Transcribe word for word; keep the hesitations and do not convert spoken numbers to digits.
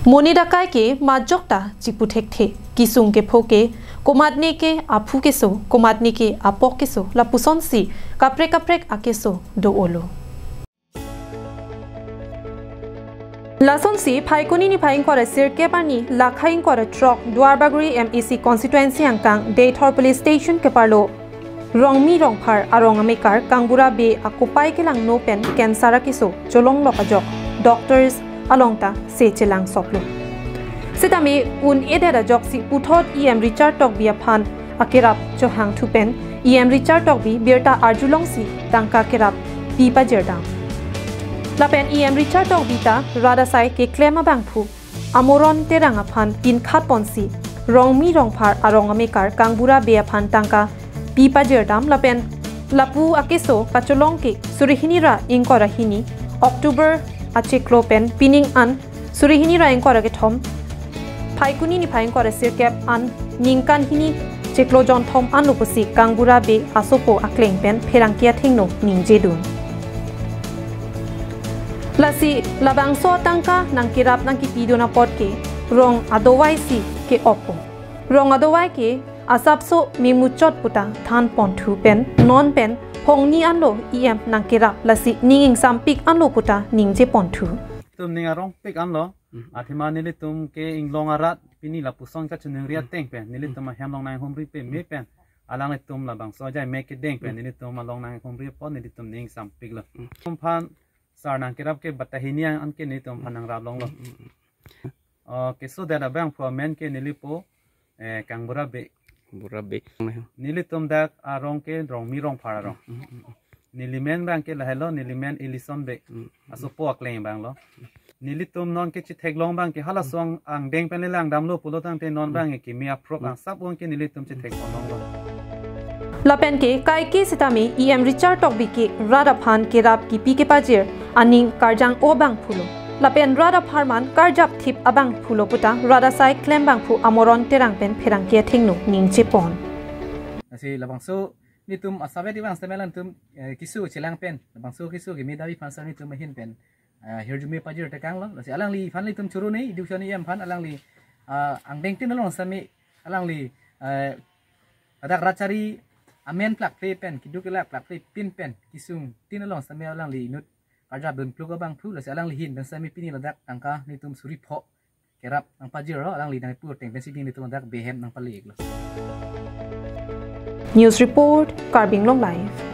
Monit akai ke majok ta chipu thekthe, kesung kepho ke, komatne ke aphu keso, komatne ke apok keso, lapusonsi kaprek kaprek akeso do-olo. Lasonsi Phaikuni niphai ingkoi ra sirkep arni lakha ingkoi ra throk Duarbagori M A C constituency angkang Deithor police station keparlo Rongmi Rongphar arong amekar Kangbura Bey akopai kelangno pen cancer akeso cholonglok ajok doctors along ta se chelangsoplo. Sitame un-edet ajoksi puthot E M Richard Tokbi aphan akerap chohangthu pen E M Richard Tokbi birta arjulongsi tangka kerap pi pajirdam. Lapen E M Richard Tokbi ta rat asai keklem abangphu Amoron Terang aphan pinkhat ponsi Rongmi Rongphar arong amekar Kangbura Bey aphan tangka pi pajirdam lapen lapu akeso kacholong ke suri hini ra ingkoi ra hini October achiklo pen pining an suri hini ra ingkoi ra kethom Phaikuni niphai ingkoi ra sirkep an ningkan hini chiklo jonthom anlo pusi Kangbura Bey asopo akleng pen pherangke athengno ningjedun. Lasi labangso atangka nangkerap nangkipidun apot ke rong adovai si ke-oppo. Rong adovai ke asapso memuchot puta than ponthu pen non pen phongni anlo E M nangkerap lasi ning ingsampik anlo puta ningje ponthu. Tum ning arongpik anlo. Athema nelitum ke inglong arat pini lapuson kachiningri ateng pen nelitum ahem along nanghumri pame pen alanglitum labangso ajai mek kedeng pen nelitum along nanghumri apot nelitum ning ingsampiklo. Tum aphan sar nangkerap ke batahini an ke nelitum aphan nangrap longlo. Oh, keso det abangphu amen ke nelipo, eh, Kangbura Bey. Kangbura Bey. Nelitum dak arong ke Rongmi Rongphar arong. Nelimen abang ke lahelo, nelimen Ellison Bey. Asopo akleng abanglo. Nelitum non ke chitheklong abang ke hala song angdeng pen le langdamlo pulo tangte non abang ke kimi aprok angsap ong ke nelitum chithek longlo. Lapen ke kaike sitame E M Richard Tokbi ke rat aphan kerap kipi kepajir aning karjang-o abangphulo. Lapen rat apharman karjap thip abangphulo puta rat asai klem abangphu Amoron Terang pen pherangke athengno ningje pon. Lasi labangso nelitum asap-et abang sitame alangtum, eh, keso chelang pen labangso keso kimi davi aphan sar nelitum ahin pen, eh, hirjume pajir tekanglo. Lasi alangliphan nelitum choro nei, Education E M aphan alangli, ah, angdengtin along sitame alangli, eh, ladak rat chari amen plakple pen, keduk kelak plakple pin pen, kesungtin along sitame alangli inut karjapdun pluk abangphu, lasi alangli ahin pen sitame pini ladak tangka nelitum suri pho kerap nangpajirlo, alangli nangpu ateng pensi pini nelitum ladak Bey ahem nangpale-iklo. News report, Karbi Anglong Live.